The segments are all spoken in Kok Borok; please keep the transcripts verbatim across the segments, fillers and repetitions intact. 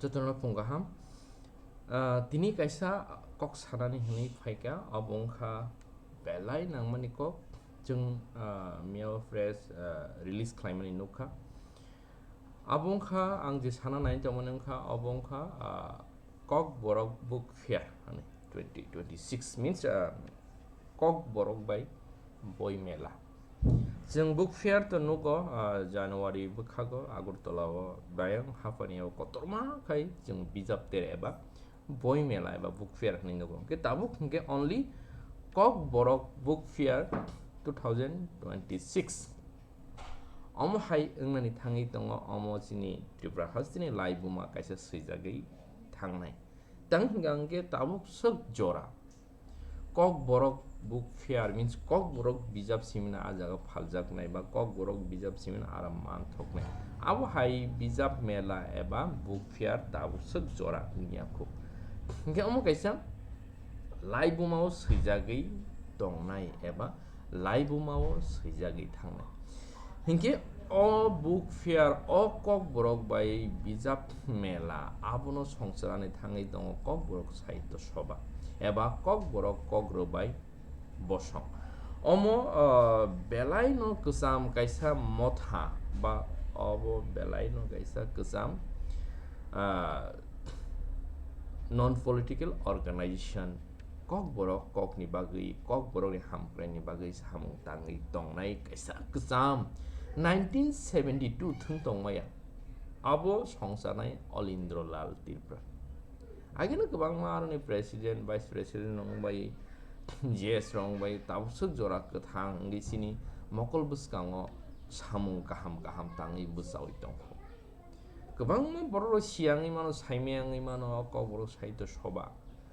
Jotono phung kaham. Ah, tini kaisa kok sanani hwnwi phaikha, abo wngkha belai nangmani kok. Chwng, ah, Miao Press, ah, release khlaimani nukha. Abo wngkha ang je sana nai tongmani wngkha, abo wngkha, ah, Kokborok Book Fair hwnwi twenty twenty-six means, ah, Kokborok bai boi mela. Chwng Book Fair to nugo, ah, January bwkhago Agartala o bayang haphani o kotorma khai chwng bijap ter eba boi mela eba Book Fair hwnwi nugo. Hwnkhe tabuk hwnkhe only Kokborok Book Fair two thousand twenty-six. Omo hai wngnani thangwi tongo, omo chini Tripura hasteni laibuma kaisa swijagwi thangnai. Tang hwnkha hwnkhe tabuk swk jora Kokborok Book Fair means Kokborok bijap simina ah jaga phaljaknai ba Kokborok bijap simina aram manthoknai. Abo hai bijap mela eba Book Fair tabuk swk jora wngya kho. Hwnkhe omo kaisa laibuma o swijagwi tongnai eba laibuma o swijagwi thangnai. Hinkhe o Book Fair o Kokborok bai bijap mela abono songcharani thangwi tongo Kokborok Sahitya Sabha eba Kokborok Kok Rwbai Bosong. Omo, ah, belaino kwcham kaisa motha ba obo belaino kaisa kwcham, ah, non political organization, Kokborok kokni bagwi, Kokborokni hamkraini bagwi samung tangwi tongnai kaisa kwcham nineteen seventy-two thwng tongmaya. Abo songcharnai Olindro Lal Tripura. Ageno kwbangma aroni president, vice president rok wngbai, G S rok wngbai, tabuk swk jora kwthang wngwi chini mokol bwskango samung kaham kaham tangwi bwchaui tongkho. Kwbangma borok rok siyangwi mano, saimaya wngwi mano, o Kokborok Sahitya Sabha,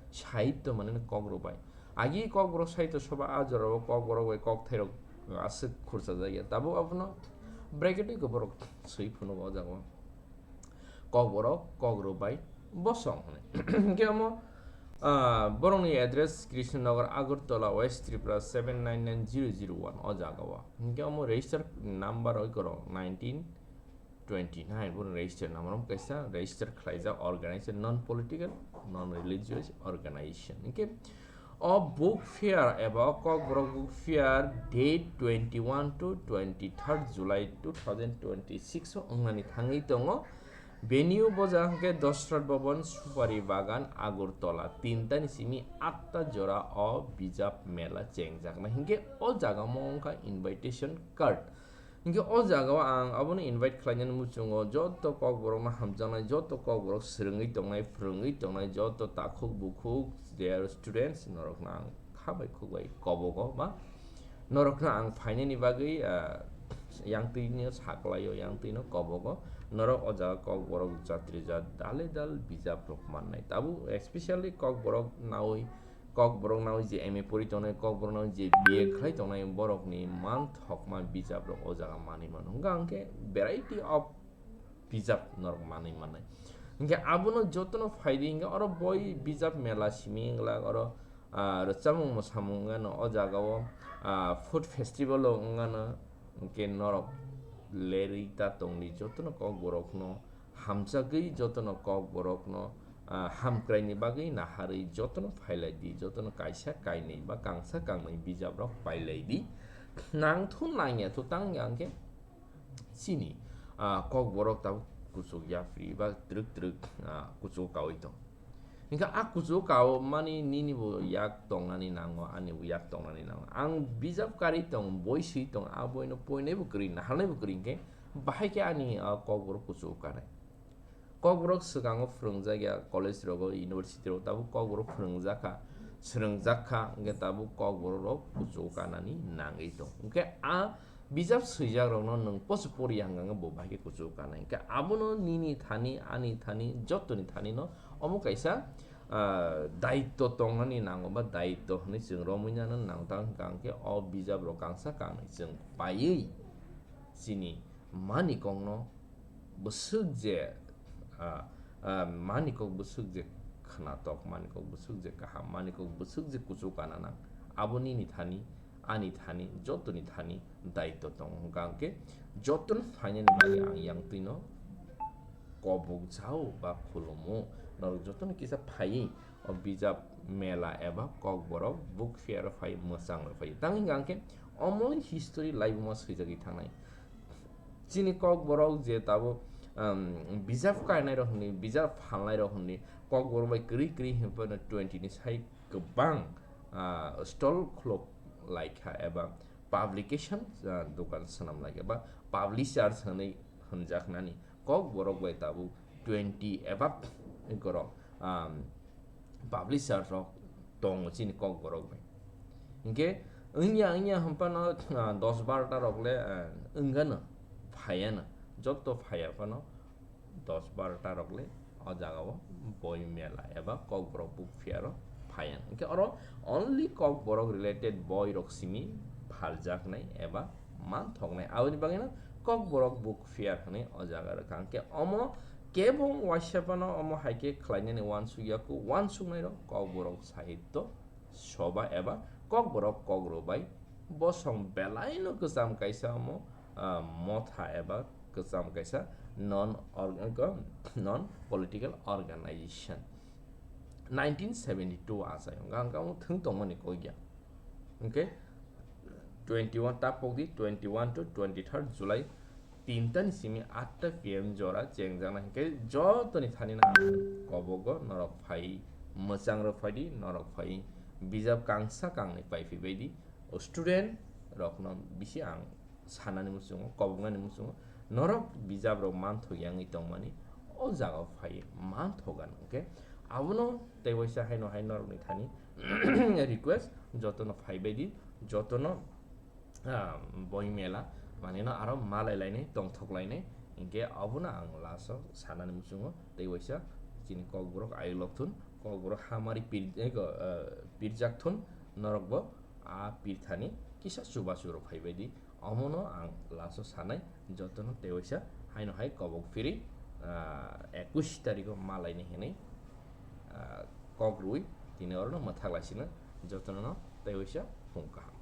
Sahitya manwi Kok Rwbai. Agi Kokborok Sahitya Sabha a jorao Kokborok bai kokthairok aswk khurchajak ya. Tabuk abono bracket oi borok swi phunuk o jaga o. Kokborok Kok Rwbai Bosong hwnwi. Hwnkhe omo, ah, borokni address Krishnanagar, Agartala, West Tripura seven nine nine zero zero one o jaga o. Hwnkhe omo register number oi korok nineteen twenty-nine, borok register number omo kaisa register khlaijak organization, non political, non religious organization. Hwnkhe o book fair eba o Kokborok book fair date twenty-one to twenty-third July two thousand twenty-six o wngnani thangwi tongo. Venue bo jaga hwnkhe Dosrat Bhawan, Supari Bagan, Agartala, tinta ni simi atta jora o bijap mela chengjaknai. Hwnkhe o jaga mo wngkha invitation card. Hwnkhe o jaga o ang abono invite khlainani muchungo joto Kokborok no hamjaknai, joto Kokborok swrwngwi tongnai, phwrwngwi tongnai, joto takhuk bukhuk, they are students, norok no ang kha bai khuk bai kobogo ba norok no ang phainani bagwi, ah, yang twi no saklai o, yang twi no kobogo. Norok o jaga Kokborok jatri jat dale dal bijap rok mannai. Tabuk especially Kokborok nawi Kokborok nawi je M A pori tongnai, Kokborok nawi je B A khlai tongnai, borokni manthokma bijaprok o jaga manwi mano. Hwnkha hwnkhe variety of bijap norok manwi mannai. Hwnkhe abono jotono phaidi hwnkhe oro boi bijap mela simi wngla, oro, ah, rwchapmung mwsamung wngano o jaga o, ah, food festival o wngano, hwnkhe norok lerwi ta tongdi jotono Kokborokno hamjagwi jotono Kokborokno, ah, hamkraini bagwi naharwi jotono phailai di, jotono kaisa kainwi ba kangsa kangnwi bijaprok pailai di. Nang thu nangya thu tang ya hwnkhe chini, ah, Kokborok tabuk kuchuk yapri ba twrwk twrwk, ah, kuchuk kaui tong. Hingkha a kuchuk kao mani nini bo yak tongnani nango, ani bo yak tongnani nango. Ang bijap kari tong, boi swi tong, a boino poinai bo kwrwi, naharnai bo kwrwi hingkhe bahai khe ani, ah, Kokborok kuchuk kanai. Kokborok swkango phwrwngjak ya, college rogo, university rogo tabuk Kokborok phwrwngjak kha, swrwngjak kha, hingkhe tabuk Kokborok rok kuchuk kanani nangwi tong. Hingkhe a bijap swijak rokno nwng poso poriya hwnkha hwnkhe bo bahai khe kuchuk kanai. Hingkhe abono nini thani, ani thani, jotoni thani no omo kaisa, ah, daitto tongnani nango ba daitto hwnwi chwng romwi nano nang tang hwnkha hwnkhe o bijap rok kangsa kangnwi chwng paiwi chini manikokno bwswk je, ah, ah, manikok bwswk je khwnatok, manikok bwswk je kaham, manikok bwswk je kuchuk kana nang, abo nini thani, ani thani, jotoni thani daitto tongo. Hwnkha hwnkhe jotono phainani bagwi ang yang twino kobok jao ba khulumo. Norok jotono kisa phaiwi o bijap mela eba kokborok book fair o phai mwchang rok phai. Tang hingka hingke omo history laibuma swijagwi thangnai. Chini kokborok je tabuk, um, bijap kainai rok hwnwi, bijap phalnai rok hwnwi, kokborok bai kwrwi kwrwi hwnphano twenty ni sai kwbang, ah, stall khulok laikha eba publication, ah, dokan swnam laikha ba publishers hwnwi hwnjaknani kokborok bai tabuk twenty eba gorok, um, publisher rok tongo chini kokborok bai. Hinkhe wngya wngya hwnphano, ah, dos barota rok le, ah, wngano phaiano, jotto phaiya phano dos barota rok le o jaga o boi mela eba kokborok book fair o phaiya. Hinkhe oro only kokborok related boi rok simi phaljaknai eba manthoknai. Aboni bagwino kokborok book fair hwnwi o jaga rwkha. Hinkhe omo kebo waisa phano omo hai khe khlainani uansukya kho, uansuknai rok kokborok sahityo soba eba kokborok kokrwbai bosong belaino kwcham kaisa omo, ah, motha eba kwcham kaisa non org-, non political organization. Nineteen seventy two achai hwnka hwnka omo thwng tongmani kok ya. Hinkhe twenty one tapok di, twenty one to twenty third July tinta ni simi atta P M jora chengjaknai hinkhe jotoni thani no ang kobogo norok phai mwchang rok phai di, norok phai bijap kangsa kangnwi pai phi bai di. O student rokno bisi ang sanani muchungo, koboknani muchungo, norok bijap rok manthok yangwi tongmani o jaga o phai manthok ano. Hinkhe abono tei waisa haino hai norokni thani request, jotono phai bai di, jotono ah, boi mela manino aro malai lainai, tongthok lainai. Hinkhe abono ang last o sanani muchungo tei waisa chini kokborok ayuk lok thun, kokborok hamari pir-, eko, ah, pirjak thun, norok bo a pirthani kisa chubachu rok phai bai di. Omono ang last o sanai, jotono tei waisa haino hai kobok phiri, ah, ekush tarikh o malaini hinwi, ah, kok rwi tini orono mwthak laisino jotono tei waisa phung kaham.